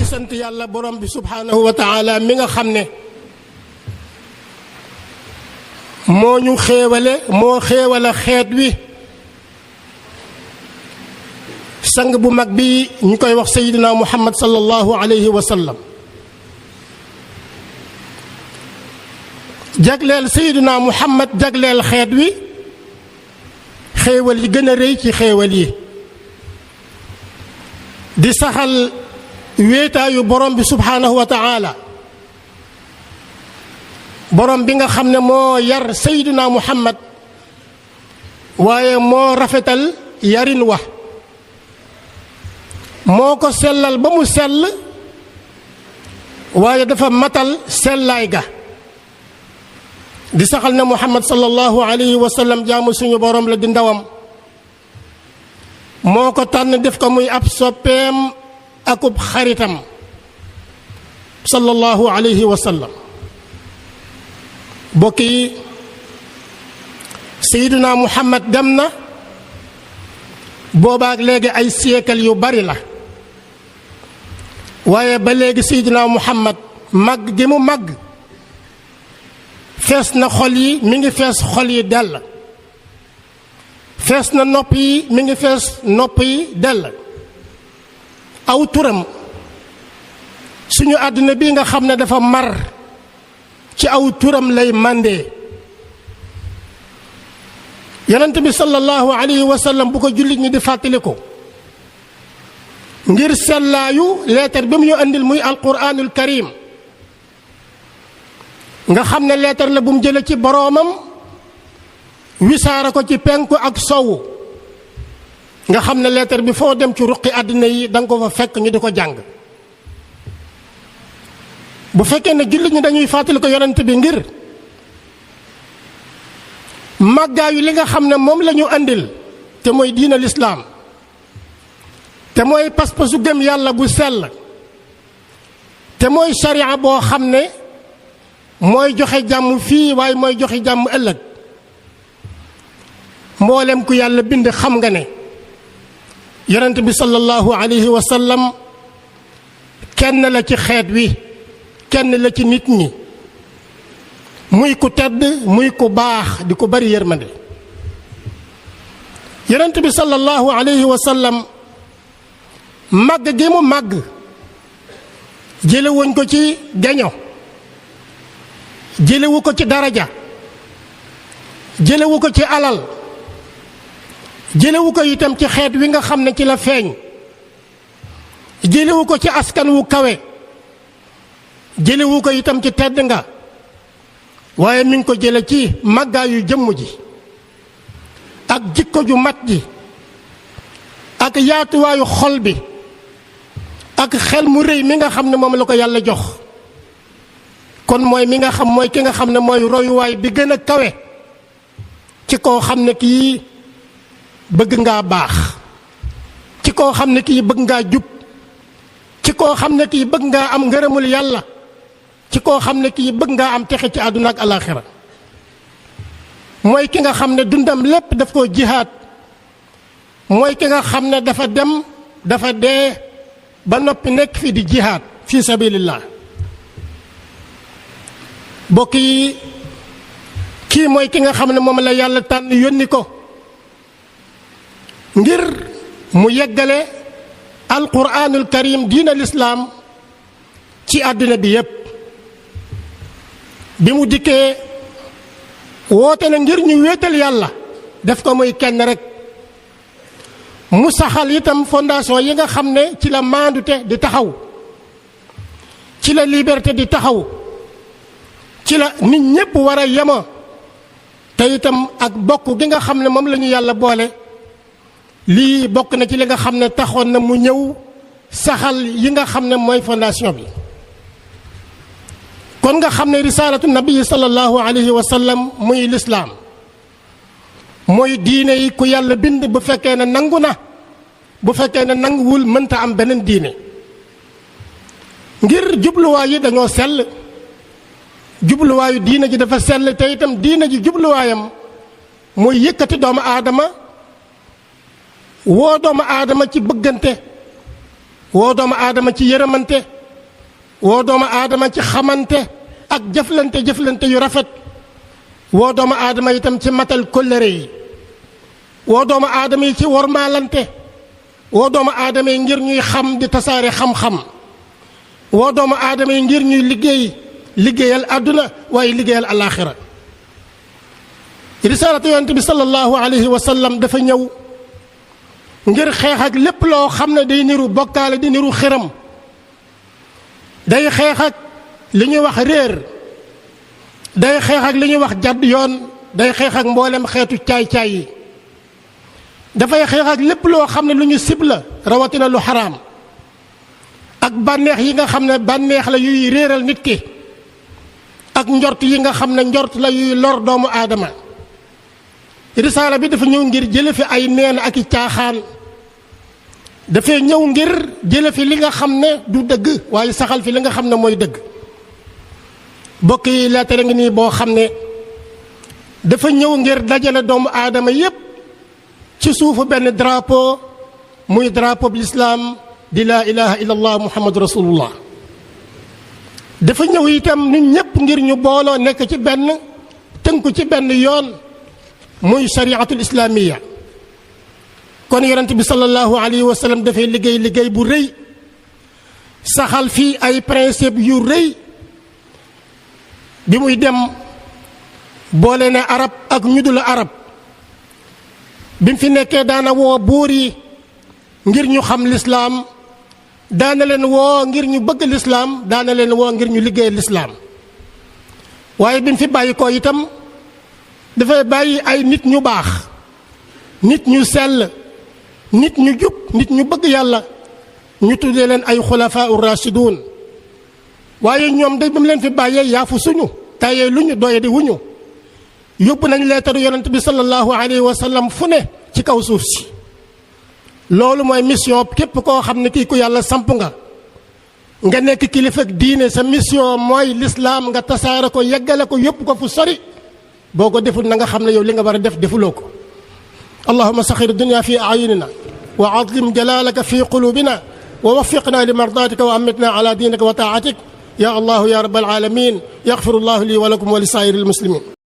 sant yàlla borom bi subhaanahu wa taala mi nga xam ne moo ñu xéewale xeet wi sang bu mag bi ñu koy wax sayyidina muhammad sallallahu alayhi wa sallam jagleel sayyidina muhammad jagleel xeet wi xéewal yi gën a rëy ci xéewal yi di saxal wéetaayu borom bi subhaanahu wa taala borom bi nga xam ne moo yar sayyidina muhammad waaye moo rafetal yarin wa moo ko sellal ba mu sell waaye dafa matal sellaay ga di saxal ne muhammad sallallahu alayhi wa sallam jaamu suñu borom la di ndawam moo ko tànn def ko muy ab soppeem akub xaritam sallallahu alayhi wa sallam bokk yi sayyiduna muhammad dem na boobaak léegi ay siècle yu bari la waaye ba léegi sayyiduna muhammad màgg gi mu màgg fees na xol yi mi ngi fees xol yi dell fees na nopp yi mi ngi fees nopp yi dell aw turam suñu àdduna bi nga xam ne dafa mar ci aw turam lay màndee yonent bi sallallahu alayhi wa sallam bu ko jullit ñi di fàttali ko ngir sellaayu leetar bi mu ñu andil muy alquraanul karim nga xam ne leetar la bu mu jële ci boroomam wisaara ko ci penku ak sowu nga xam ne leetar bi foo dem ci ruqi àddina yi danga ko fa fekk ñu di ko jàng bu fekkee ne jullit ñi dañuy fàttali ko yonent bi ngir màggaayu li nga xam ne moom la ñu andil te mooy diina lislaam te mooy pas-pasu gëm yàlla bu sell te mooy sharia boo xam ne mooy joxe jàmm fii waaye mooy joxe jàmm ëllëg mboolem ku yàlla bind xam nga ne yonent bi sallallahu alayhi wa sallam kenn la ci xeet wi kenn la ci nit ñi muy ku tedd muy ku baax di ko bari yërmande yonent bi sallallahu alayhi wa sallam màgg gi mu màgg jëlewuñ ko ci geño jëlewu ko ci daraja jëlewu ko ci alal jëlewu ko itam ci xeet wi nga xam ne ci la feeñ jëlewu ko ci askan wu kawe jëlewu ko itam ci tedd nga waaye mi ngi ko jële ci màggaayu jëmm ji ak jikko ju mat ji ak yaatuwaayu xol bi ak xel mu rëy mi nga xam ne moom la ko yàlla jox kon mooy mi nga xam mooy ki nga xam ne mooy royuwaay bi gën a kawe ci koo xam ne kii bëgg ngaa baax ci koo xam ne kii bëgg ngaa jub ci koo xam ne kii bëgg ngaa am ngërëmul yàlla ci koo xam ne kii bëgg ngaa am texe ci àdduna ak alaaxira mooy ki nga xam ne dundam lépp daf koo jihaad mooy ki nga xam ne dafa dem dafa dee ba noppi nekk fi di jihaad fi sabilillah bokk yi kii mooy ki nga xam ne moom la yàlla tànn yónni ko ngir mu yeggale alquraanul karim diina lislaam ci àddina bi yépp bi mu dikkee woote na ngir ñu wéetal yàlla def ko muy kenn rek mu saxal itam fondation yi nga xam ne ci la maandute di taxaw ci la liberté di taxaw ci la nit ñépp war a yema te itam ak bokk gi nga xam ne moom la ñu yàlla boole lii bokk na ci li nga xam ne taxoon na mu ñëw saxal yi nga xam ne mooy fondation bi kon nga xam ne risalatu nabii sallallahu alayhi wa sallam muy lislaam mooy diine yi ku yàlla bind bu fekkee ne nangu na bu fekkee ne nanguwul mënta am beneen diine ngir jubluwaay yi dañoo sell jubluwaayu diine ji dafa sell te itam diine ji jubluwaayam mooy yëkkati doomu aadama woo doomu aadama ci bëggante woo doomu aadama ci yërëmante woo doomu aadama ci xamante ak jëflante yu rafet woo doomu aadama itam ci matal kóllëre yi woo doomu aadama yi ci wormaalante woo doomu aadama yi ngir ñuy xam di tasaare xam-xam woo doomu aadama yi ngir ñuy liggéeyal àdduna waaye liggéeyal alaaxira risaalatu yonent bi sallallahu alayhi wa sallam dafa ñëw ngir xeex ak lépp loo xam ne day niru bokkaale di niru xiram day xeex ak li ñuy wax réer day xeex ak li ñuy wax jàdd yoon day xeex ak mboolem xeetu caay-caay yi dafay xeex ak lépp loo xam ne lu ñu sib la rawatina lu xaraam ak bànneex yi nga xam ne bànneex la yuy réeral nit ki ak njort yi nga xam ne njort la yuy lor doomu aadama risaala bi dafa ñëw ngir jële fi ay neen ak i caaxaan dafay ñëw ngir jële fi li nga xam ne du dëgg waaye saxal fi li nga xam ne mooy dëgg bokk yi leetare ngi nii boo xam ne dafa ñëw ngir dajale doomu aadama yépp ci suufu benn drapeau muy drapeau bi lislaam di laa ilaha illa allah muhammadu rasulullah dafa ñëw itam ñun ñépp ngir ñu booloo nekk ci benn tënku ci benn yoon muy shariatul islaamiya kon yonent bi sallallahu alayhi wa sallam dafay liggéey bu rëy saxal fii ay principe yu rëy bi muy dem boole ne arab ak ñu dul arab bi mu fi nekkee daana woo buur yi ngir ñu xam lislaam daana leen woo ngir ñu bëgg lislaam daana leen woo ngir ñu liggéey lislaam waaye bi mu fi bàyyi ko itam dafay bàyyi ay nit ñu baax nit ñu sell nit ñu jub nit ñu bëgg yàlla ñu tuddee leen ay xulafaa ur-raashiduun waaye ñoom day ba mu leen fi bàyyee yaafu suñu tayee lu ñu doye di wuñu yóbbu nañ leetaru yonent bi sallallahu alayhi wa sallam fu ne ci kaw suuf si loolu mooy mission képp koo xam ne kii ku yàlla samp nga nekk kilifa ak diine sa mission mooy lislaam nga tasaare ko yeggale ko yóbbu ko fu sori boo ko deful na nga xam ne yow li nga war a def defuloo ko allahumma saxir dunya fi ayunina wa azim jalalaka fi qulubina wa waffiqna li mardatika wa amitna ala dinika wa taatik ya allah ya rabbal alamin yaghfiru llahu li wa lakum wa li saa'iril muslimin